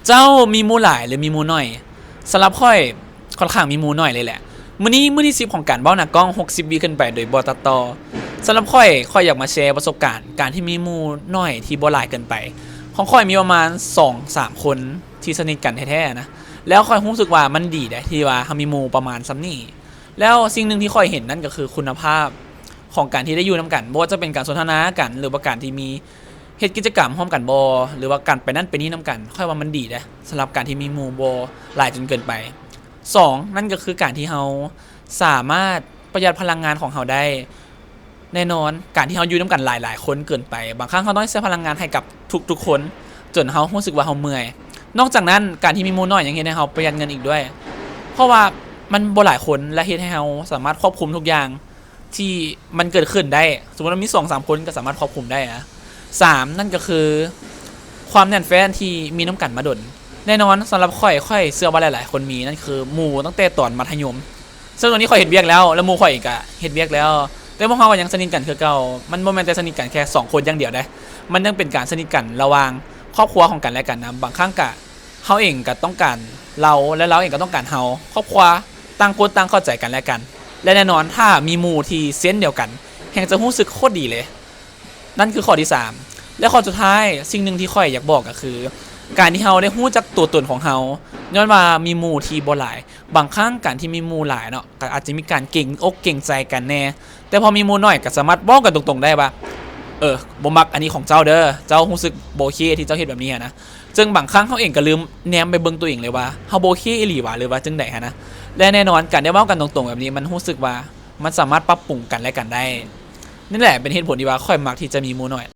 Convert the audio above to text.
ເຈົ້າມີໝູ່ຫຼາຍ ຫຼື ມີໝູ່ໜ້ອຍ? ສຳລັບຂ້ອຍ ຂ້ອນຂ້າງມີໝູ່ໜ້ອຍເລີຍແຫຼະ. ມື້ນີ້ມື້ທີສິບຂອງການເວົ້າໜ້າກ້ອງ ຫົກສິບວິຂຶ້ນໄປໂດຍບໍ່ຕັດຕໍ່. ສຳລັບຂ້ອຍ ຂ້ອຍຢາກມາແຊປະສົບການ ການທີ່ມີໝູ່ໜ້ອຍທີ່ບໍ່ຫຼາຍເກີນໄປ. ຂອງຂ້ອຍມີປະມານສອງສາມຄົນທີ່ສະໜິດກັນແທ້ໆນະ, ແລ້ວຂ້ອຍຮູ້ສຶກວ່າມັນດີເດ້ ທີ່ວ່າເຮົາມີໝູ່ປະມານສ່ຳນີ້. ແລ້ວສິ່ງໜຶ່ງທີ່ຂ້ອຍເຫັນນັ້ນກໍຄືຄຸນນະພາບຂອງການທີ່ໄດ້ຢູ່ນຳກັນ, ບໍ່ວ່າຈະເປັນການສົນທະນາກັນ ຫຼືວ່າການທີ່ມີເຮັດກິດຈະກຳຮ່ວມກັນບໍ່ ຫຼືວ່າການໄປນັ້ນໄປນີ້ນຳກັນ, ຂ້ອຍວ່າມັນດີເດ້ ສຳລັບການທີ່ມີໝູ່ບໍ່ຫຼາຍຈົນເກີນໄປ. ສອງ ນັ້ນກໍຄືການທີ່ເຮົາສາມາດປະຢັດພະລັງງານຂອງເຮົາໄດ້. ແນ່ນອນ ການທີ່ເຮົາຢູ່ນຳກັນຫຼາຍໆຄົນເກີນໄປ, ບາງຄັ້ງເຮົາຕ້ອງໃຊ້ພະລັງງານໃຫ້ກັບທຸກໆຄົນ ຈົນເຮົາຮູ້ສຶກວ່າເຮົາເມື່ອຍ. ນອກຈາກນັ້ນ ການທີ່ມີໝູ່ໜ້ອຍຍັງເຮັດໃຫ້ເຮົາປະຢັດເງິນອີກດ້ວຍ, ເພາະວ່າມັນບໍ່ຫຼາຍຄົນ ແລະ ເຮັດໃຫ້ເຮົາສາມາດຄວບຄຸມທຸກຢ່າງທີ່ມັນເກີດຂຶ້ນໄດ້. ສົມມຸດວ່າມີສອງສາມຄົນກໍສາມາດຄວບຄຸມໄດ້ນະ. ສາມ ນັ້ນກໍຄືຄວາມແໜ້ນແຟ້ນທີ່ມີນຳກັນມາດົນ. ແນ່ນອນ ສຳລັບຂ້ອຍ ຂ້ອຍເຊື່ອວ່າຫຼາຍໆຄົນມີ, ນັ້ນຄືໝູ່ຕັ້ງແຕ່ຕອນມັດທະຍົມ. ເຊິ່ງຕອນນີ້ຂ້ອຍເຮັດວຽກແລ້ວ ແລະ ໝູ່ຂ້ອຍເອງກະເຮັດວຽກແລ້ວ, ແຕ່ພວກເຮົາກໍຍັງສະໜິດກັນຄືເກົ່າ. ມັນບໍ່ແມ່ນແຕ່ສະໜິດກັນແຄ່ສອງຄົນຢ່າງດຽວເດ້, ມັນຍັງເປັນການສະໜິດກັນລະຫວ່າງຄອບຄົວຂອງກັນແລະກັນນຳ. ບາງຄັ້ງກະ ເຮົາເອງກໍຕ້ອງການລາວ ແລະ ລາວເອງກໍຕ້ອງການເຮົາ. ຄອບຄົວຕ່າງຄົນຕ່າງເຂົ້າໃຈກັນແລະກັນ, ແລະ ແນ່ນອນ ຖ້າມີໝູ່ທີ່ເຊັນດຽວກັນ ແຮ່ງຈະຮູ້ສຶກໂຄດດີເລີຍ. ນັ້ນຄືຂໍ້ທີສາມ ແລະ ຂໍ້ສຸດທ້າຍ, ສິ່ງໜຶ່ງທີ່ຂ້ອຍຢາກບອກກໍຄື ການທີ່ເຮົາໄດ້ຮູ້ຈັກຕົວຕົນຂອງເຮົາ ຍ້ອນວ່າມີໝູ່ທີ່ບໍ່ຫຼາຍ. ບາງຄັ້ງການທີ່ມີໝູ່ຫຼາຍເນາະ ກໍອາດຈະມີການເກງອົກເກງໃຈກັນແດ່, ແຕ່ພໍມີໝູ່ໜ້ອຍກໍສາມາດເວົ້າກັນຕົງໆໄດ້ວ່າ ເອີ ບໍ່ມັກອັນນີ້ຂອງເຈົ້າເດີ, ເຈົ້າຮູ້ສຶກບໍ່ໂອເຄທີ່ເຈົ້າເຮັດແບບນີ້ຫັ້ນນະ. ເຊິ່ງບາງຄັ້ງເຮົາເອງກໍລືມແນມໄປເບິ່ງຕົວເອງເລີຍວ່າ ເຮົາບໍ່ໂອເຄອີ່ຫຼີຫວາ ຫຼືວ່າຈັ່ງໃດຫັ້ນນະ. ແລະ ແນ່ນອນ ການໄດ້ເວົ້າກັນຕົງໆແບບນີ້ ມັນຮູ້ສຶກວ່າມັນສາມາດປັບປຸງກັນແລະກັນໄດ້. ນີ້ແຫຼະເປັນເຫດຜົນທີ່ວ່າຂ້ອຍມັກທີ່ຈະມີໝູ່ໜ້ອຍ.